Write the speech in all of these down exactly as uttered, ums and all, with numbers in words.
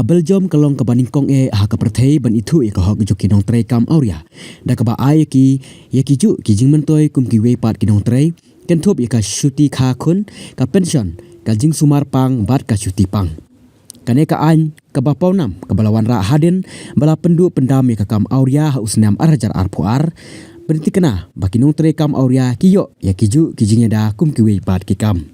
Belgium ka long kaba nyngkong eh ha ka pyrthei ban ithuh ïa ka hok jong ki nongtrei kam awria da kaba ai ïa ki, ïa ki juh ki jingmyntoi kum kiwei pat ki nongtrei, kynthup ïa ka shuti kha khun, ka pension, ka jingsumar pang bad ka shuti pang. Kane ka aiñ kaba pawnam kaba la wanrah hadien ba la pynduh pyndam ïa ka kam awria ha u snem ar hajar arphew ar, pynthikna ba ki nongtrei kam awria ki ïoh ïa ki juh ki jingïada kum kiwei pat ki kam.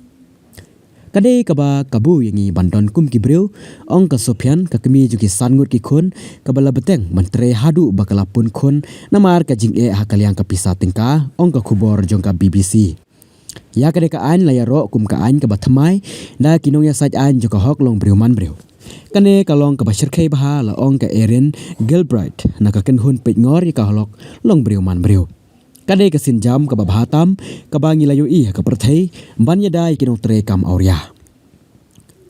Ka dei kaba kabu ïa ngi ban don kum ki briew, ong ka Sophia, ka kmie jong ki san ngut ki khun, kaba la bteng ban trei haduh ba ka la pun khun namar ka jingeh ha ka liang ka pisa tyngka, ong ka khubor jong ka B B C. Ïa kane ka aiñ la ïaroh kum ka aiñ kaba thymmai da ki nongïasaid aiñ jong ka hok long briew man briew. Kane ka long kaba shyrkhei bha, la ong ka Erin Gilbride na ka kynhun peit ngor ïa ka hok long briew man briew. Ka dei ka sienjam kaba bha tam kaba ngi la ïohi ha ka pyrthei ban ïada ïa ki nongtrei kam awria.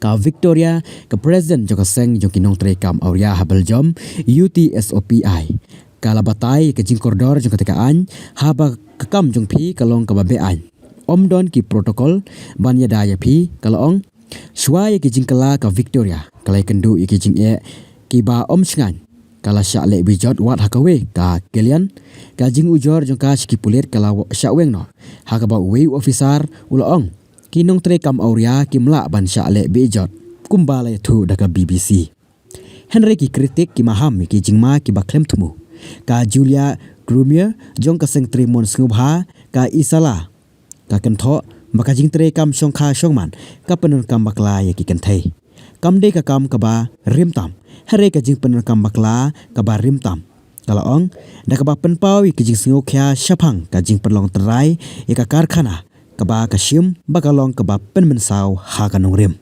Ka Victoria, ka president jong ka seng jong ki nongtrei kam awria ha Belgium, U T S O P I, ka la batai ka jingkordor jong kata ka aiñ, haba ka kam jong phi ka long kaba beaiñ, ym don ki protocol ban ïada ïa phi, ka la ong. Shuwa ïa ki jingkylla, ka Victoria ka la ïakynduh ïa ki jingeh kiba ym shngaiñ. Ka la shah leh bejot wat ha kawei ka kyllian ka jingujor jong ka sha ki pulit ka la shah weng noh, ha kaba uwei u officer u la ong, ki nongtrei kam awria kim lah ban shah leh bejot, kumba la ïathuh da ka B B C. Hynrei ki kritik ki maham ïa ki jingma kiba khlem thmu. Ka Julia Grumier jong ka seng trei mon sngewbha ka Isala, ka kynthoh ba ka jingtrei kam shongkha shongman ka pyndonkam bakla ïa ki kynthei. Kam dei ka kam kaba rim tam, hynrei ka jingpyndonkam bakla kaba rim tam, ka la ong, da kaba pynpaw ïa ki jingsngewkhia shaphang ka jingpynlong tynrai ïa ka karkhana kaba ka shim ba ka long kaba pynmynsaw ha ka nongrim.